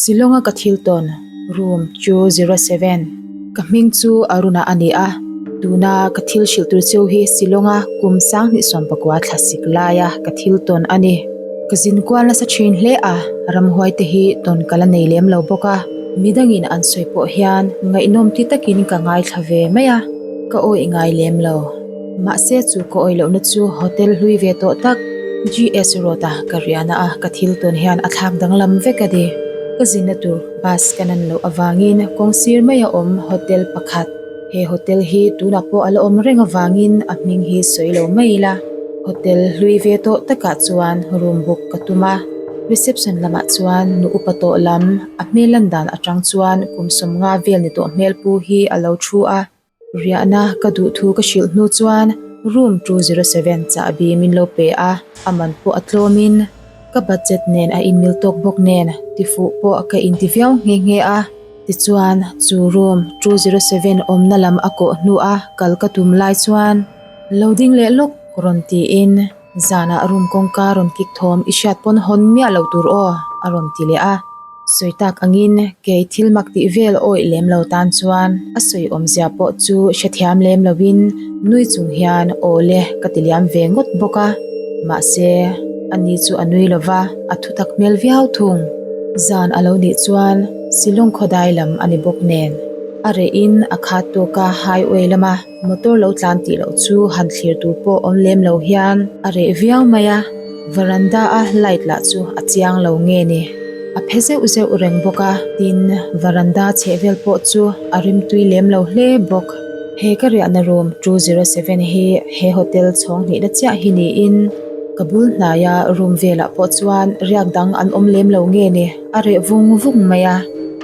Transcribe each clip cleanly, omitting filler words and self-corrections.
Shillong-a ka thil tawn, room 207. Ka hming chu Aruna a ni a, tuna ka thil hrilh tur cheu hi Shillong-a kum 2019 thla sik laia ka thil tawn a ni. Ka zin kual nasa thin hle a, ramhuai te hi tawn ka la nei lem lo bawk a, midangin an sawi pawh hian ngaihnawm ti takin ka ngaithla ve mai a, ka awih ngai lem lo. Mahse chu ka awih lohna chu hotel hlui ve tawh tak GS Road a ka riahna a ka thil tawn hian a thlak danglam vek a ni. Ka zinna tur bus ka nan loh avangin kawng sir mai a awm hotel pakhat. He hotel hi tunah pawh a la awm reng avangin a hming hi sawi lo mai ila. Hotel hlui ve tawh takah chuan room book ka tum a, reception lamah chuan nu upa tawh lam a hmel lan dan atang chuan kum 50 vel ni tawh hmel pu hi a lo thu a. Riahna ka duh thu ka hrilh hnu chuan room 207 chahbi min lo pe a, a man pawh a tlawmin ka budget nen a inmil tawk bawk nen tifuh pawh ka inti viau nghe nghe a. Tichuan chu room 207 awmna lam a kawh hnua kal ka tum lai chuan lo ding leh lawk rawn tiin zanah room kawngka rawn kik thawm i hriat pawn hawn miah lo tur aw a rawn ti leh a. Sawi tak angin kei thil mak tih vel awih lem lo tan chuan a sawi awmzia pawh chu hrethiam lem loin nui chung hian aw le ka ti liam ve ngawt bawk a. Mahse, ani chu a nui lova, a thutak hmel viau thung. Zan a lo nih chuan Shillong khawdai lam a ni bawk nen a rehin a khat tawk a highway lama motor lo tlan tih loh chu han thlir tur pawh awm lem lo hian a reh viau mai a, veranda a light lah chu a chiang lo nge ni. A phe zeuh zeuh reng bawk a, tin veranda chhehvel pawh chu a rimtui lem lo hle bawk. He ka riahna room 207 hi he hotel chhawng hnihna chiah hi niin ka bul hnaia room velah pawh chuan riak dang an awm lem lo nge ni a reh vung vung mai a.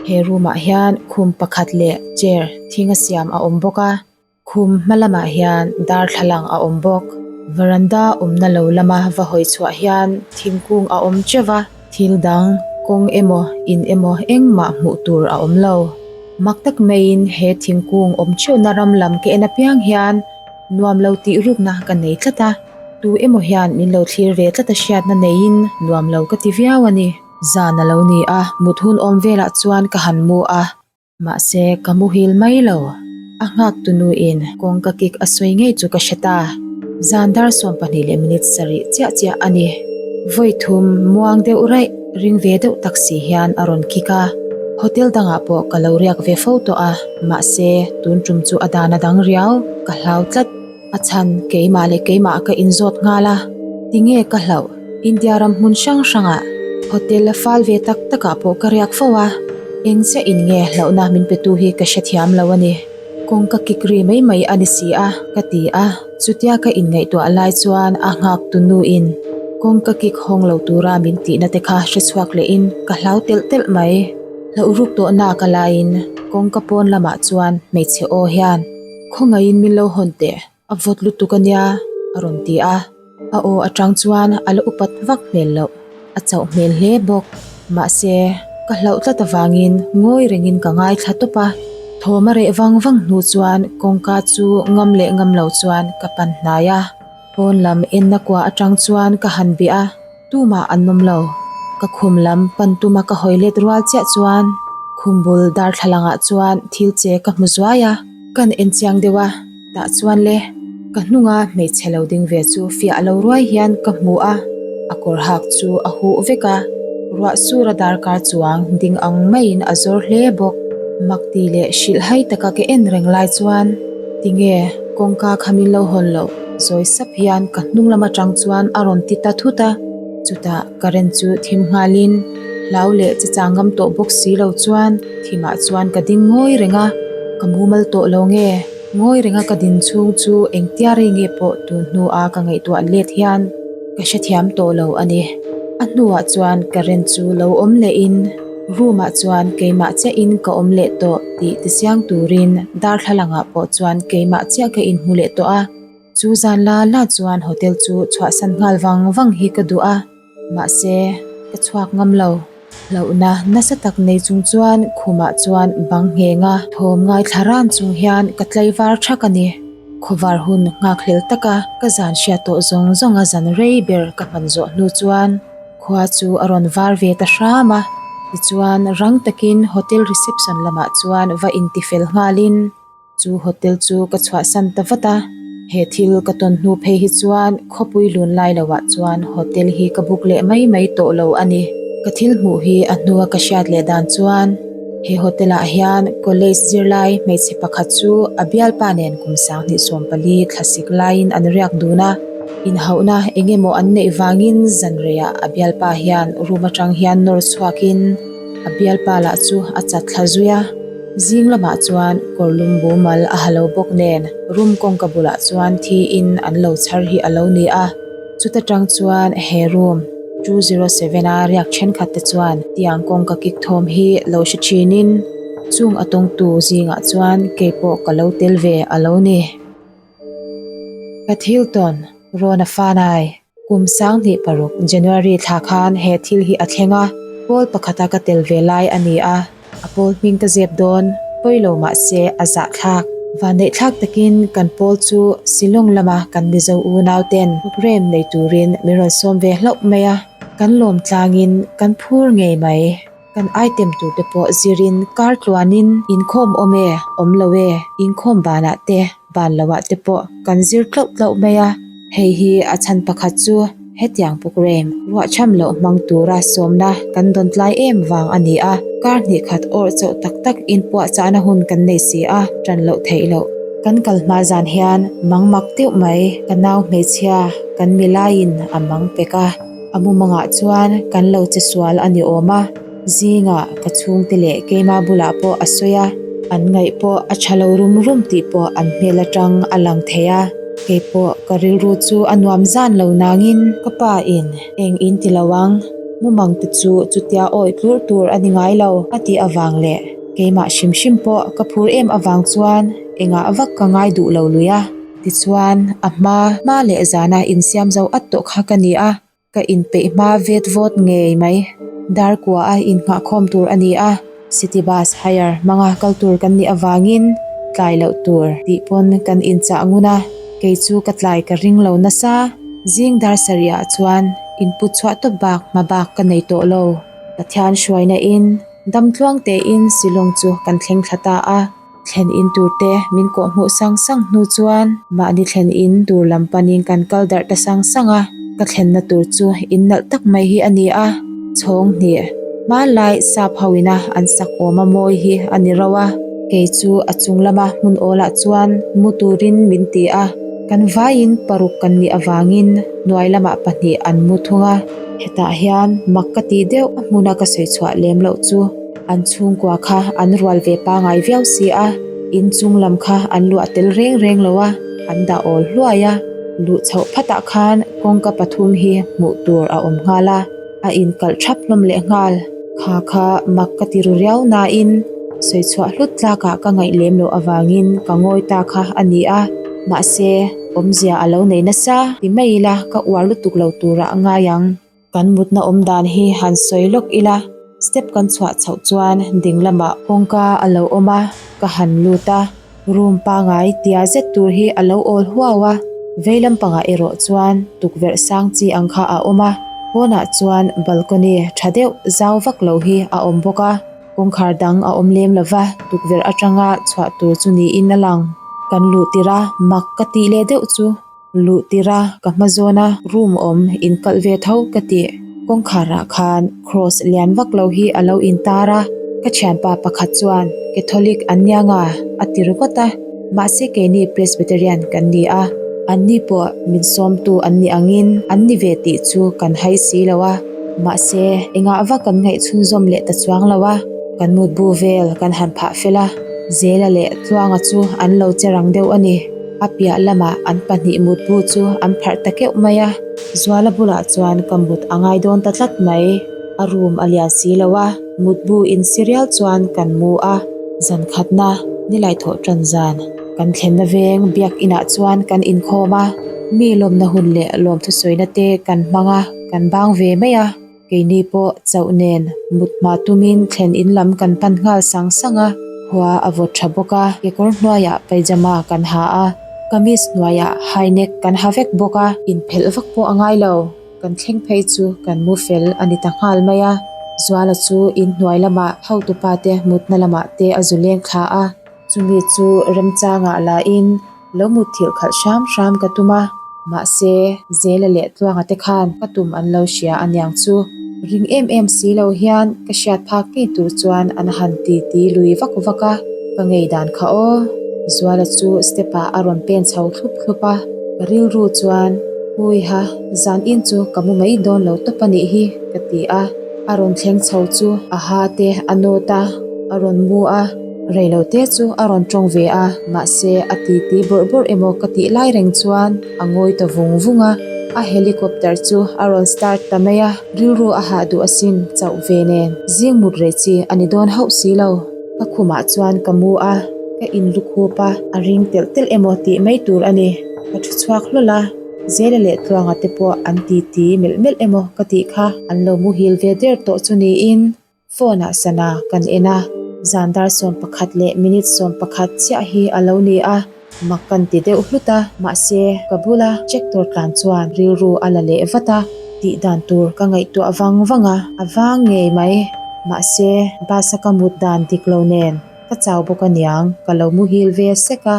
He room ah hian khum pakhat leh chair thing a siam a awm bawk a, khum hma lamah hian darthlalang a awm bawk. Veranda awmna lo lama va hawi chhuah hian thingkung a awm teuh a, thil dang kawng emaw in emaw engmah hmuh tur a awm lo. Mak tak maiin he thingkung awm theuhna ram lam ka en apiang hian nuam lo tih rukna ka nei tlat a, tu emaw hian min lo thlir ve tlat a hriatna neiin nuam lo ka ti viau a ni. Zan a lo ni a, mut hun awm velah chuan ka han mu a. Mahse, ka muhil mai lo. A nghak tu nuin kawngka kik a sawi ngei chu ka hre ta. Zan dar 12 leh minute sarih chiah chiah a ni. Vawi thum muang deuh raih, ring ve deuh tak si hian a rawn kik a. Hotel dangah pawh ka lo riak ve fo tawh a, mahse, tun tum chu a dan a dang riau, ka hlau tlat. A chhan keimah leh keimah ka inzawt nghal a, tinge ka hlauh? India ram hmun hrang hrangah hotel a fal ve tak takah pawh ka riak fo a, eng chiah in nge hlauhna min petu hi ka hrethiam lo a ni. Kawngka kik ri mai mai a ni si a, ka ti a, chutia ka inngaihtuah lai chuan a nghak tu nu in kawngka kik hawng lo tura min tihna te kha hrechhuak lehin ka hlau telh telh mai. Hlauh ruk tawh nak a laiin kawngka pawn lamah chuan hmeichhe aw hian Khawngaihin min lo hawn teh, a vawt lutuk a nia, a rawn ti a. A aw atang chuan a la upat vak hmel loh, a chauh hmel hle bawk. Mahse, ka hlauh tlat avangin ngawi rengin ka ngaithla tawp a. Thawm a reh vang vang hnu chuan kawngka chu ngam leh ngam lo chuan ka pan hnai a. Pawn lam enna kua atang chuan ka han bih a. Tumah an awm lo. Ka khum lam pan tuma ka hawi let rual chiah chuan khum bul darthlalangah chuan thil che ka hmu zuai a, kan en chiang deuh a, tah chuan le ka hnunga hmeichhe lo ding ve chu fiah lo ruai hian ka hmu a, a kawr hak chu a huh vek a, ruah sura darkar chuang ding ang maiin a zawr hle bawk. Makti leh hrilhhai taka ka en reng lai chuan tinge kawngka kha min lo hawn loh? Zawi sap hian ka hnung lam atang chuan a rawn ti ta thut a, chutah current chu thim nghalin hlau leh che chang ngam tawh bawk si lo chuan thimah chuan ka ding ngawi reng a, ka mumal tawh lo nge, ngawi renga ka din chhung chu engtia rei nge pawh tun hnua ka ngaihtuah let hian ka hrethiam tawh lo a ni. A hnuah chuan current chu lo awm lehin room ah chuan keimah chiahin ka awm leh tawh tih tisiang turin darthlalangah pawh chuan keimah chiah ka inhmu leh tawh a. Chu zan la la chuan hotel chu chhuahsan nghal vang vang hi ka duh a, mahse ka chhuak ngam lo. Hlauhna nasa tak nei chung chuan khumah chuan bang ngheng a, thawm ngaithla ran chung hian ka tlaivar thak a ni. Khawvar hun nghakhlel taka ka zan hriat tawh zawng zawnga zan rei ber ka hman zawh hnu chuan khua chu a rawn var ve ta hram a. Tichuan, rang takin hotel reception lamah chuan va intifel nghalin chu hotel chu ka chhuahsan ta vat a. He thil ka tawn hnu phei hi chuan khawpui lun lai loah chuan hotel hi ka book leh mai mai tawh lo a ni. Ka thil hmuh hi a hnua ka hriat leh dan chuan he hotel ah hian college zirlai hmeichhe pakhat chu a bialpa nen kum 2014 thlasik laiin an riak dun a. Inhauhna eng emaw an neih vangin zanreiah a bialpa hian room atang hian nawr chhuakin a bialpa lah chu a chat thla zui a. Zing lamah chuan kawrlum bumal a ha lo bawk nen room kawngka bulah chuan thiin an lo chhar hi a lo ni a. Chuta tang chuan he room 207 a riak thenkhat te chuan tiang kawngka kik thawm hi lo hre thinin chung a tawngtu zingah chuan keipawh ka lo tel ve a lo ni. Ka thil tawn, Rona Fanai, kum 2006 January thla khan he thil hi a thleng a, pawl pakhata ka tel ve lai a ni a, a pawl hming ka zep dawn, pawi lo mah se a zahthlak. Vanneihthlak takin kan pawl chu Shillong lama kan Mizo unau ten rem nei turin min rawn sawm ve hlauh mai a, kan lawm tlangin kan phur ngei mai. Kan item tur te pawh zirin kar tluanin inkhawm awm e, awm lo e, inkhawm banah te, ban loah te pawh kan zir tlauh tlauh mai a. Hei hi a chhan pakhat chu hetiang program ruahchham loh hmang tura sawmna kan dawn tlai em vang a ni a, kar hnih khat awrh chauh tak tak inpuahchahna hun kan nei si a, tan loh theih loh. Kan kal hma zan hian mang mak deuh mai, ka nau hmeichhia kan milaiin a mang pek a. A mumangah chuan kan lo che sual a ni awm a, zingah ka chhungte leh keima bulah pawh a sawi a, an ngaih pawh a tha lo rum rum tih pawh an hmel atang a lang thei a, kei pawh ka rilru chu a nuam zan lo nangin ka pa in eng in ti lo ang, mumang te chu chutia awih tlurh tur a ni ngai lo a tih avang leh keimah hrim hrim pawh ka phur em avang chuan engah vak ka ngai duh lo lui a. Tichuan, a hma hma leh zana insiam zo at tawh kha ka ni a, ka inpeih hma vet vawt ngei mai. Dar kua a innghahkhawm tur a ni a, city bus hire hmanga kal tur kan nih avangin tlai loh tur tih pawn kan inchah ngun a, kei chu ka tlai ka ring lo nasa. Zing dar sarihah chuan input chhuah tawp bak hma bak ka nei tawh lo. Pathian hruaina in damtluang tein Shillong chu kan thleng thla ta a. Thlen in tur te min kawh hmuh sang sang hnu chuan mahni thlen in tur lam panin kan kal darh ta sang sang a, ka thlenna tur chu in nalh tak mai hi a ni a, chhawng hnih hmanlai sap ho ina an sak awm a mawi hi a ni rauh a, kei chu a chung lama hmun awlah chuan mu turin min ti a, kan vaiin paruk kan nih avangin hnuai lamah pahnih an mu thung a, hetah hian mak ka tih deuh a hmuna ka sawi chhuah lem loh chu. An chhungkua kha an rual ve pangai viau si a, in chung lam kha an luah tel reng reng lo a, an dah awl hluai a. Luh chhoh phatah khan kawngka pathum hi hmuh tur a awm nghal a, a inkalh thap hlawm leh nghal. Kha kha mak ka ti ru riau nain sawi chhuah hlut tlakah ka ngaih lem loh avangin ka ngawi ta kha a ni a, mahse awmzia a lo nei nasa ti mai ila ka uar lutuk lo turah a ngai ang. Kan mutna awm dan hi han sawi lawk ila, step kan chhuah chhoh chuan ding lamah kawngka a lo awm a, ka han lut a, room pangai tia zet tur hi a lo awl huau a, vei lampangah erawh chuan tukverh sang chi ang kha a awm a, pawnah chuan balcony tha deuh zau vak lo hi a awm bawk a, kawngkhar dang a awm lem lova tukverh atanga chhuah tur chu niin a lang. Kan luh tirh a mak ka tih leh deuh chu. Luh tirh a ka hma zawn a room awm in kalh ve tho ka ti. Kawngkhar ah khan cross lian vak lo hi a lo in tar a, ka thianpa pakhat chuan Catholic an nia nga a ti ringawt a, mahse keini Presbyterian kan ni a, an ni pawh min sawmtu an ni angin an ni ve tih chu kan hai si lo a, mahse engah vak kan ngaih chhunzawm leh ta chuang lo a, kan mutbu vel kan han phah fel a, Zela leh Tluanga chu an lo che rang deuh a ni. A piah lamah an pahnih mutbu chu an pharh ta keuh mai a, Zuala bulah chuan ka mut a ngai dawn ta tlat mai. A room a lian si lo a, mutbu in serial chuan kan mu a. Zan khatna, nilai thawh tan zan, kan thlenna veng biak inah chuan kan inkhawm a, mi lawmna hun leh lawmthusawina te kan hmang a, kan bang ve mai a. Keini pawh chauh nen mut hma tumin thlen in lam kan pan nghal sang sang a, khua a vawt tha bawk a, kekawr hnuaiah pyjama kan ha a, kamis hnuaiah high neck kan ha vek bawk a, inphelh vak pawh a ngai lo, kan thleng phei chu kan mu fel a ni ta nghal mai a. Zuala chu inhnuai lamah hotupa te mutna lamah te a zu leng thla a, chumi chu remchangah la in lo mutthilh khalh hram hram ka tum a, mahse Zela leh Tluanga te khan ka tum an lo hria aniang chu. Ring em em si lo hian ka hriat phak ngei tur chuan an han ti ti lui vak vak a, ka ngei dan kha aw. Zuala chu step ah a rawn pen chho thlup thlup a, ka rilru chuan Huiha, zan in chu ka mu mai dawn lo tawp a nih hi ka ti a, a rawn thleng chho chu a ha te a nawt a, a rawn mu a, reilo te chu a rawn tawng ve a, mahse a ti ti bawrh bawrh emaw ka tih lai reng chuan a ngawi ta vung vung a, a helicopter chu a rawn start ta mai a, rilru a hah duh asin chauh ve nen zing mut rei chi a ni dawn hauh si lo. Ka khumah chuan ka mu a, ka inlukhup a, a ring telh telh emaw tih mai tur a ni. Ka thu chhuak hlawl a, Zela leh Tluanga te pawh an titi melh melh emaw ka tih kha an lo muhil ve der tawh chu niin phone ah sana kan en a, zan dar 11 leh minute 11 chiah hi a lo ni a, mak kan ti deuh hlut a, mahse ka bula tractor tlan chuan rilru a la leh vat a, tih dan tur ka ngaihtuah vang vang a, a vang ngei mai, mahse bus a ka mut dan dik lo nen. Ka chau bawk aniang, ka lo muhil ve sek a.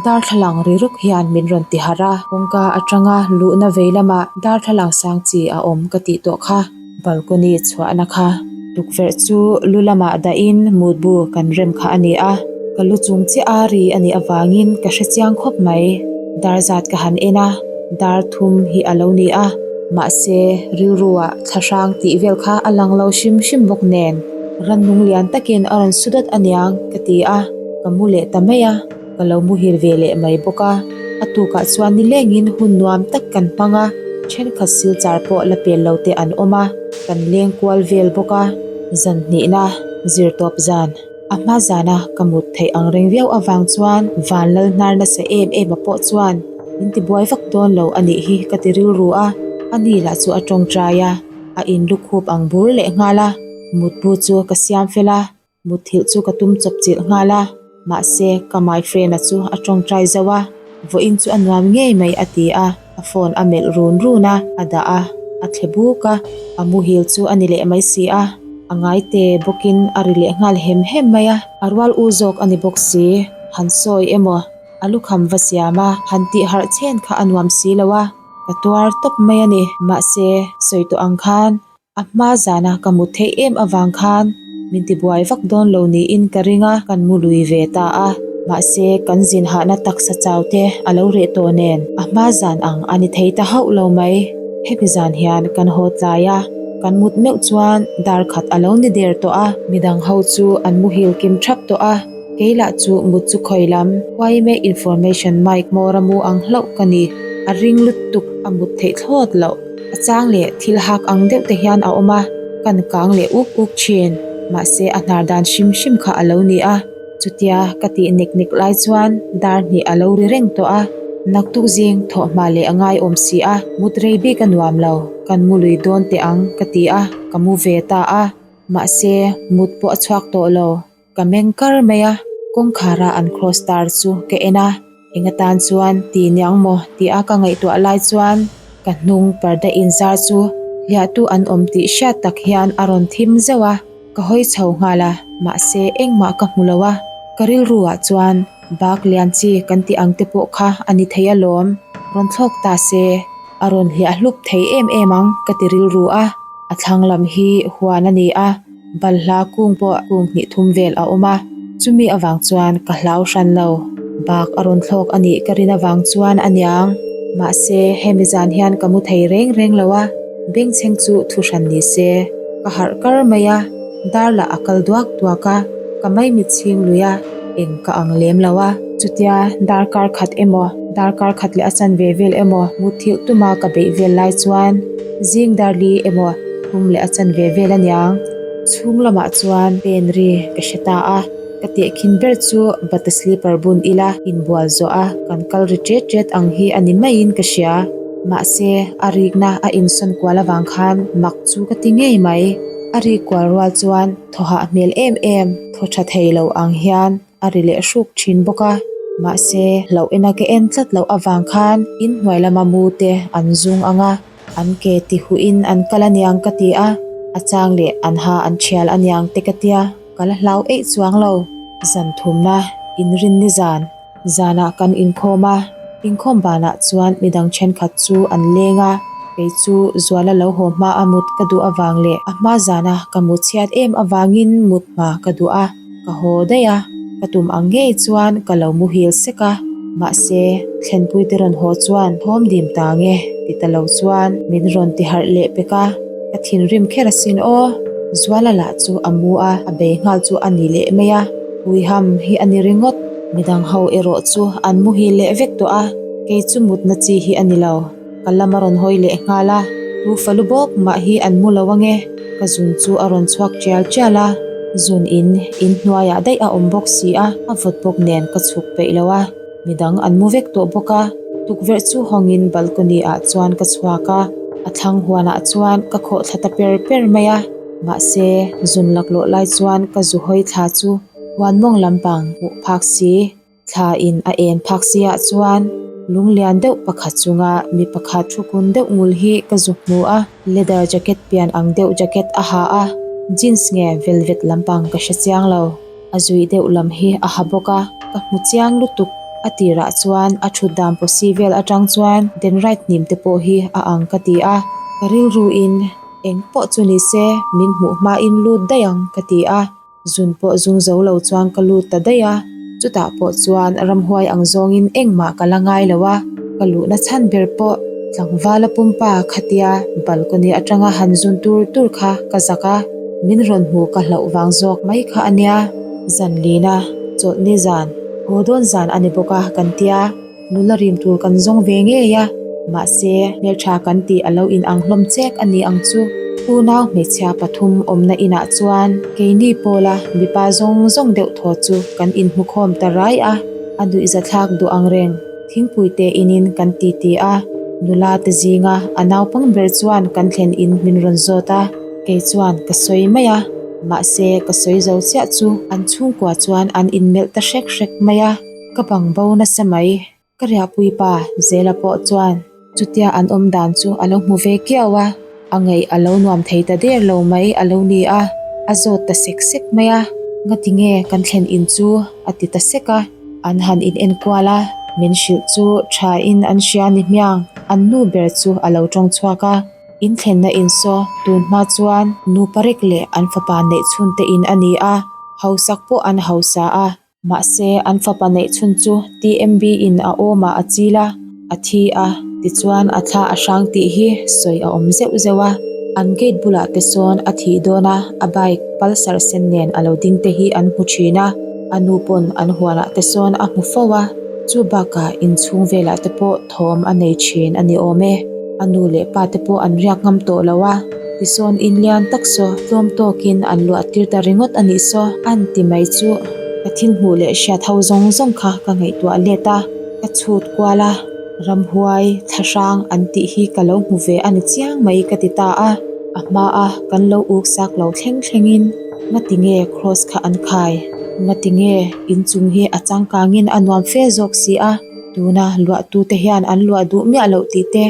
Darthlalang ri ruk hian min rawn ti harh a, kawngka atanga luhna vei lamah darthlalang sang chi a awm ka tih tawh kha. Balcony chhuahna kha tukverh chu lu lamah dahin mutbu kan rem kha a ni a, ka lu chung chiah a ri a nih avangin ka hre chiang khawp mai. Dar zat ka han en a, dar thum hi a lo ni a, mahse rilruah thlahrang tih vel kha a lang lo hrim hrim bawk nen. Rannung lian takin a rawn su dawt aniang ka ti a, ka mu leh ta mai a, ka lo muhil ve leh mai bawk a. A tukah chuan nilengin hun nuam tak kan hmang a, thenkhat silchar pawh la pel lo te an awm a, kan leng kual vel bawk a. Zan hnihna zir tawp zan a hma zana ka mut theih ang reng viau avang chuan van lal hnar nasa em em a pawh chuan min ti buai vak dawn lo a nih hi ka ti rilru a, ani lah chu a tawngtai a. A in lukhup ang bur leh nghal a, mutbu chu ka siam fel a, mutthilh chu ka tum chawp chilh nghal a, mahse ka my friend-a chu a tawngtai zauh a, vawiin chu a nuam ngei mai a ti a, a phone a melh run run a, a dah a, a thle buk a, a muhil chu a ni leh mai si a, a ngai te bawkin a ri leh nghal hem hem mai a, a rual u zawk a ni bawk si, han sawi emaw a lukham va siam a, han tih harh chen kha a nuam si lo a. Ka tuar tawp mai a ni. Mahse, sawi tawh ang khan a hma zana ka mut theih em avang khan min tibuai vak dawn lo niin ka ring a, kan mu lui ve ta a. Mahse, kan zin hahna taksa chau te a lo reh tawh nen a hma zan ang a ni thei ta hauh lo mai. Hemi zan hian kan haw tlai a, kan mut meuh chuan dar khat a lo ni der tawh a. Midang ho chu an muhil kim thap tawh a. Kei lah chu mut chu khawi lam, YMA information mic hmawr a mu ang hlauh ka ni. A ring lutuk a mut theih thlawt loh. A chang leh thil hak ang deuh te hian a awm a, kan kang leh uk uk thin. Mahse a hnar dan hrim hrim kha a lo ni a. Chutia ka tih nek nek lai chuan dar hnih a lo ri reng tawh a. Naktuk zing thawhhma leh a ngai awm si a, mut rei bik a nuam lo. Kan mu lui dawn teh ang ka ti a, ka mu ve ta a. Mahse mut pawh a chhuak tawh lo. Ka meng kar mai a, kawngkhara an cross tar chu ka en a, eng atan chuan ti niang maw tih a ka ngaihtuah lai chuan ka hnung parda inzar chu hliahtu an awm tih hriat tak hian a rawn thim zeuh a, ka hawi chho nghal a, mahse engmah ka hmu lo a, ka rilru ah chuan bak lian chi kan tih ang te pawh kha a ni thei alawm, rawn thlawk ta se a rawn hliah hlup thei em em ang ka ti rilru a. A thlang lam hi huan a ni a, balhla kung pawh kung hnih thum vel a awm a, chumi avang chuan ka hlau hran lo. Bak a rawn thlawk a nih ka rin avang chuan a niang. Mahse, hemi zan hian ka mu thei reng reng lo a, bengchheng chu thu hran ni se. Ka harh kar mai a, dar lah a kal duak duak a, ka maimit chhing lui a, eng ka ang lem lo a. Chutia darkar khat emaw, darkar khat leh a chanve vel emaw mutthilh tuma ka beih vel lai chuan, Zing darli emaw thum leh a chanve vel aniang. Chhung lamah chuan pen ri ka hre ta a, ka tehkhin ber chu bata slipper bun ila inbual zawh a kan kal ri ṭet ṭet ang hi a ni maiin ka hria. Mahse, a rikna a insawn kual avang khan mak chu ka ti ngei mai. A rik kual rual chuan thaw hah hmel em em, thaw ṭha thei lo ang hian a ri leh hruk thin bawk a, mahse hlauh ena ka en tlat loh avang khan inhnuai lama mu te an zung ang a, an ke ti huh in an kal aniang ka ti a. A chang leh an ha an thial aniang te ka tia, ka la hlau eih chuang lo. Zan thumna, inrinni zan, zanah kan inkhawm a, inkhawm banah chuan midang thenkhat chu an leng a, kei chu Zuala lo haw hma a mut ka duh avang leh a hma zana ka mu chhiat em avangin mut hma ka duh a. Ka haw daih a, ka tum ang ngei chuan ka lo muhil sek a, mahse thlenpui te rawn haw chuan thawm dim ta nge ti ta lo chuan min rawn ti harh leh pek a, ka thinrim kher asin aw. Zuala lah chu a mu a, a bei nghal chu a ni leh mai a, huiham hi a ni ringawt. Midang ho erawh chu an muhil leh vek tawh a, kei chu mutna chi hi a ni lo. Ka lam a rawn hawi leh nghal a, tu falu bawk mah hi an mu lo ange, ka zun chu a rawn chhuak tial tial a, zun in in hnuaiah daih a awm bawk si a, a vawt bawk nen ka chhuk peih lo a, midang an mu vek tawh bawk a, tukverh chu hawngin balcony ah chuan ka chhuak a, a thlang huanah chuan ka khawh thla ta per per mai a, mahse zun laklawh lai chuan ka zu hawi thla chu huan mawng lampang hmuh phak si. Thla in a en phak si ah chuan lung lian deuh pakhat chunga mi pakhat thu kun deuh ngul hi ka zu hmu a, leather jacket pian ang deuh jacket a ha a, jeans nge velvet lampang ka hre chiang lo, a zui deuh lam hi a ha bawk a, ka hmu chiang lutuk. A tirah chuan a thut dan pawsi vel atang chuan den right hnim te pawh hi a ang ka ti a, ka rilru in eng pawh chu ni se min hmuh hmain lut daih ang ka ti a. Zun pawh zung zo lo chuan ka lut ta daih a, chutah pawh chuan ramhuai ang zawngin engmah ka la ngai lo a, ka luhna chhan ber pawh tlangvala pumpa khatia balcony atanga han zun tur tur kha ka zak a, min rawn hmu ka hlauh vang zawk mai kha a nia. Zan lina chawlhni zan, haw dawn zan a ni bawk a kan tia. Nula rim tur kan zawng ve ngei a, mahse hmeltha kan tih a lo inang hlawm chek a ni ang chu. Unau hmeichhia pathum awmna inah chuan keini pawla mipa zawng zawng deuh thaw chu kan inhmukhawm ta rai a, a nuihzathlak duh ang reng. Thingpui te inin kan titi a, nula te zinga a naupang ber chuan kan thlen in min rawn zawt a, kei chuan ka sawi mai a, mahse ka sawi zo chiah chu an chhungkua chuan an inmelh ta hrek hrek mai a. Ka bang bo nasa mai. Ka riahpui pa Zela pawh chuan chutia an awm dan chu a lo hmu ve kiau a, a ngaih a lo nuam thei ta der lo mai a lo ni a, a zawt ta sek sek mai a, Ngati nge kan thlen in chu? a ti ta sek a, an han in enkual a, min hrilh chu tha in an hria ni hmiang, an nu ber chu a lo tawng chhuak a. In thlenna in saw tun hma chuan nu parek leh an fapa neih chhun te in a ni a, hausak pawh an hausa a. Mahse, an fapa neih chhun chu TMB in a awmah a chil a, a thi a, tichuan a thla a hrang tih hi sawi a awm zeuh zeuh a. An gate bulah te sawn a thih dawn a, a bike Pulsar sen nen a lo ding te hi an hmu thin a, a nu pawn an huanah te sawn a hmu fo a, chu bakah inchhung velah te pawh thawm a nei thin a ni awm e. A nu leh pa te pawh an riak ngam tawh lo a, tisawn in lian tak saw tlawm tawkin an luah tir ta ringawt a nih saw an ti mai chu ka thil hmuh leh hriat ho zawng zawng kha ka ngaihtuah let a, ka chhut kual a, ramhuai thlahrang an tih hi ka lo hmu ve a ni chiang mai ka ti ta a, a hma a kan lo uk sak lo thleng thlengin ngati nge cross kha an khai, ngati nge inchung hi a changkangin a nuam fe zawk si a. Tuna luahtute hian an luah duh miah loh tih te,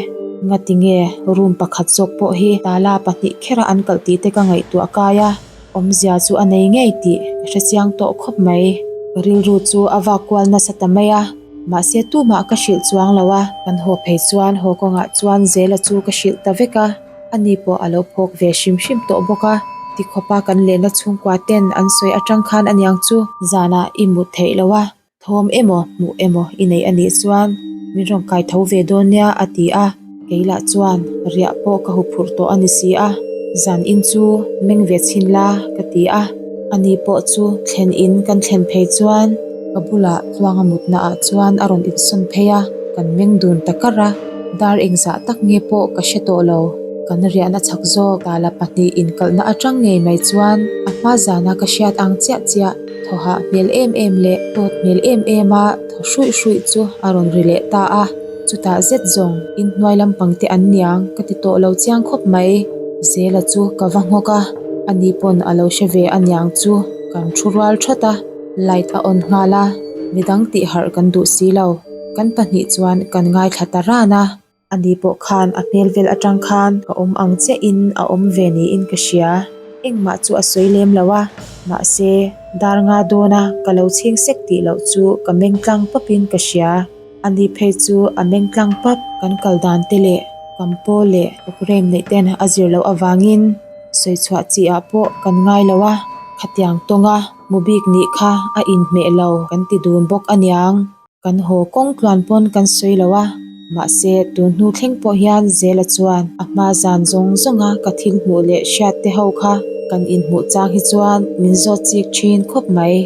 ngati nge room pakhat zawk pawh hi tala pahnih khera an kalh tih te ka ngaihtuah kai a, awmzia chu a nei ngei tih ka hre chiang tawh khawp mai. Ka rilru chu a vak kual nasa ta mai a, mahse tumah ka hrilh chuang lo a, kan haw phei chuan haw kawngah chuan Zela chu ka hrilh ta vek a. Ani pawh a lo phawk ve hrim hrim tawh bawk a, tikhawpa kan lenna chhungkua ten an sawi atang khan aniang chu zanah i mut theih lo a. Thawm emaw hmuh emaw i neih a nih chuan min rawn kai tho ve dawn nia a ti a, kei lah chuan riah pawh ka huphurh tawh a ni si a, zan in chu meng ve chhin la ka ti a, ani pawh chu thlen in kan thlen phei chuan ka bulah tluanga mutna ah chuan a rawn insawn phei a, kan meng dun ta kar a, dar engzah tak nge pawh ka hre tawh lo, kan riahna chak zawk tala pahnih inkalhna atang ngei mai chuan a hma zana ka hriat ang chiah chiah. Thaw hah hmel em em leh tawt hmel em em a thaw hruih hruih chu a rawn ri leh ta a, chutah zet zawng inhnuai lampang te an niang ka ti tawh lo chiang khawp mai. Zela chu ka va nghawk a, ani pawn a lo hre ve aniang chu kan thu rual thawt a, light a on nghal a, midang tih harh kan duh si lo, kan pahnih chuan kan ngaithla ta ran a. Ani pawh khan a hmel vel atang khan ka awm ang chiahin a awm ve niin ka hria. Engmah chu a sawi lem lo a, mahse dar nga dawna ka lo chhing sek tih loh chu ka meng tlang pawpin ka hria. Ani phei chu a meng tlang pap. Kan kal dan te leh kan pawl leh programme neih ten a zir loh avangin sawi chhuah chi ah pawh kan ngai lo a, khatiang tawnga hmu bik nih kha a inhmeh lo kan ti dun bawk aniang. Kan haw kawng tluan pawn kan sawi lo a, mahse tun hnu thleng pawh hian Zela chuan a hma zan zawng zawnga ka thil hmuh leh hriat te ho kha kan inhmuh chang hi chuan min zawt chik thin khawp mai.